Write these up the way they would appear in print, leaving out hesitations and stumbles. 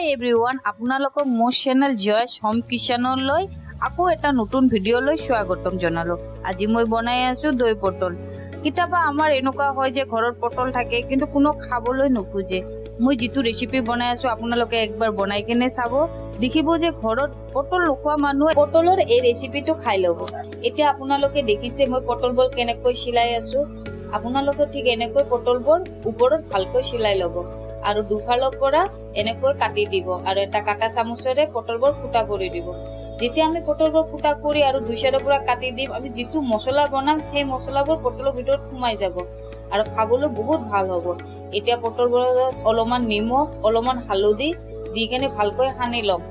হাই everyone, আপোনালোকক মোৰ channel জয়ছ home কিচেনলৈ আকৌ এটা নতুন ভিডিঅ'লৈ স্বাগতম জনালোঁ। আজি মই বনাই আছোঁ দৈ পটল। কেতিয়াবা আমাৰ এনেকুৱা হয় যে ঘৰত পটল থাকে, কিন্তু কোনো খাবলৈ নোখোজে। মই যিটো ৰেচিপি বনাই আছোঁ, আপোনালোকে একবাৰ বনাই কেনে চাব। দেখিব যে ঘৰত পটল নোখোৱা মানুহে পটলৰ এই ৰেচিপিটো খাই ল'ব। এতিয়া আপোনালোকে দেখিছে মই পটলবোৰ কেনেকৈ চিলাই আছোঁ। আপোনালোকে ঠিক এনেকৈ পটলবোৰ ওপৰত ভালকৈ চিলাই ল'ব আৰু দুফালৰ পৰা এনেকৈ কাটি দিব আৰু এটা কাটা চামুচেৰে পটলবোৰ ফুটা কৰি দিব। যেতিয়া আমি পটলবোৰ ফুটা কৰি আৰু দুই চাইডৰ পৰা কাটি দিম, আমি যিটো মছলা বনাম, সেই মছলাবোৰ পটলৰ ভিতৰত সোমাই যাব আৰু খাবলৈ বহুত ভাল হ'ব। এতিয়া পটলবোৰত অলপমান নিমখ, অলপমান হালধি দি কেনে ভালকৈ সানি ল'ম।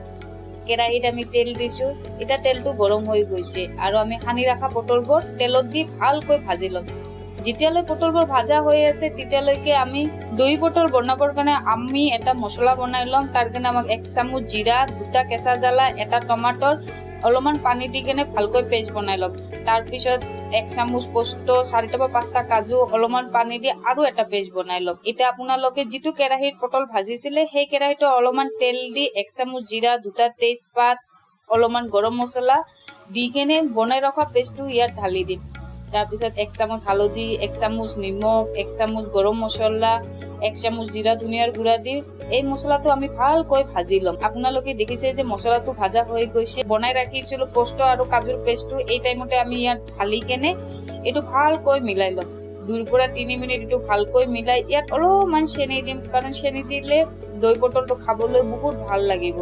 কেৰাহীত আমি তেল দিছোঁ। এতিয়া তেলটো গৰম হৈ গৈছে আৰু আমি সানি ৰখা পটলবোৰ তেলত দি ভালকৈ ভাজি ল'ম। যেতিয়ালৈ পটলবোৰ ভাজা হৈ আছে, তেতিয়ালৈকে আমি দৈ পটল বনাবৰ কাৰণে আমি এটা মছলা বনাই ল'ম। তাৰ কাৰণে আমাক এক চামুচ জিৰা, দুটা কেঁচা জ্বালা, এটা টমাটৰ, অলপমান পানী দি কেনে ভালকৈ পেষ্ট বনাই ল'ম। তাৰপিছত এক চামুচ পোস্ত, চাৰিটা বা পাঁচটা কাজু, অলপমান পানী দি আৰু এটা পেষ্ট বনাই ল'ম। এতিয়া আপোনালোকে যিটো কেৰাহীত পটল ভাজিছিলে, সেই কেৰাহীটো অলপমান তেল দি এক চামুচ জিৰা, দুটা তেজপাত, অলপমান গৰম মছলা দি কেনে বনাই ৰখা পেষ্টটো ইয়াত ঢালি দিম। তাৰপিছত এক চামুচ হালধি, এক চামুচ নিমখ, এক চামুচ গৰম মছলা, এক চামুচ জিৰা ধনিয়াৰ গুড়া দি এই মছলাটো আমি ভালকৈ ভাজি ল'ম। আপোনালোকে দেখিছে যে মছলাটো ভাজা হৈ গৈছে। বনাই ৰাখিছিলো পোস্ত আৰু কাজুৰ পেষ্টটো এই টাইমতে আমি ইয়াত ঢালি কেনে এইটো ভালকৈ মিলাই ল'ম। 2ৰ পৰা 3 মিনিট এইটো ভালকৈ মিলাই ইয়াত অলপমান চেনি দিম, কাৰণ চেনি দিলে দৈ পটলটো খাবলৈ বহুত ভাল লাগিব।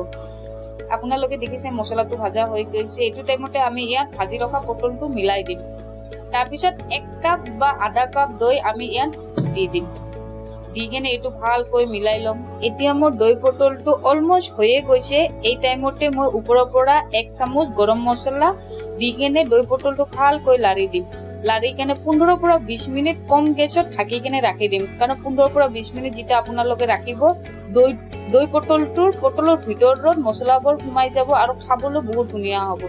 আপোনালোকে দেখিছে মছলাটো ভাজা হৈ গৈছে। এইটো টাইমতে আমি ইয়াত ভাজি ৰখা পটলটো মিলাই দিম। তাৰপিছত এক কাপ বা আধা কাপ দৈ আমি ইয়াত দি দিম। দি কেনে এইটো ভালকৈ মিলাই ল'ম। এতিয়া মোৰ দৈ পটলটো অলমষ্ট হৈয়ে গৈছে। এই টাইমতে মই ওপৰৰ পৰা এক চামুচ গৰম মছলা দি কেনে দৈ পটলটো ভালকৈ লাৰি দিম। লাৰি কেনে 15ৰ পৰা 20 মিনিট কম গেছত ঢাকি কেনে ৰাখি দিম, কাৰণ 15ৰ পৰা 20 মিনিট যেতিয়া আপোনালোকে ৰাখিব, দৈ পটলটোৰ পটলৰ ভিতৰত মছলাবোৰ সোমাই যাব আৰু খাবলৈ বহুত ধুনীয়া হ'ব।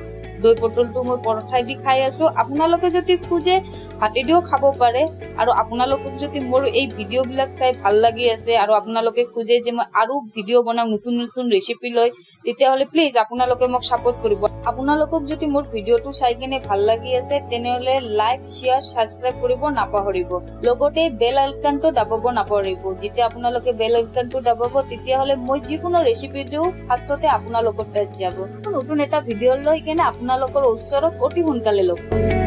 দৈ পটলটো মই পৰঠাই দি খাই আছো। আপোনালোকে যদি খোজে, ভাতেদিও খাব পাৰে। আৰু আপোনালোকক যদি মোৰ এই ভিডিঅ'বিলাক চাই ভাল লাগি আছে আৰু আপোনালোকে খোজে যে মই আৰু ভিডিঅ' বনাম নতুন নতুন ৰেচিপি লৈ, তেতিয়াহ'লে প্লিজ আপোনালোকে মোক ছাপোৰ্ট কৰিব। আপোনালোকক যদি মোৰ ভিডিঅ'টো চাই কেনে ভাল লাগি আছে, তেনেহ'লে লাইক, শ্বেয়াৰ, ছাবস্ক্ৰাইব কৰিব নাপাহৰিব। লগতে বেল আইকনটো দাবাব নাপাহৰিব। যেতিয়া আপোনালোকে বেল আইকনটো দাবাব, তেতিয়াহ'লে মই যিকোনো ৰেচিপি দিওঁ, ফাৰ্ষ্টতে আপোনালোকৰ তাত যাব। নতুন এটা ভিডিঅ' লৈ কেনে আপোনালোকৰ ওচৰত অতি সোনকালে লগ পাম।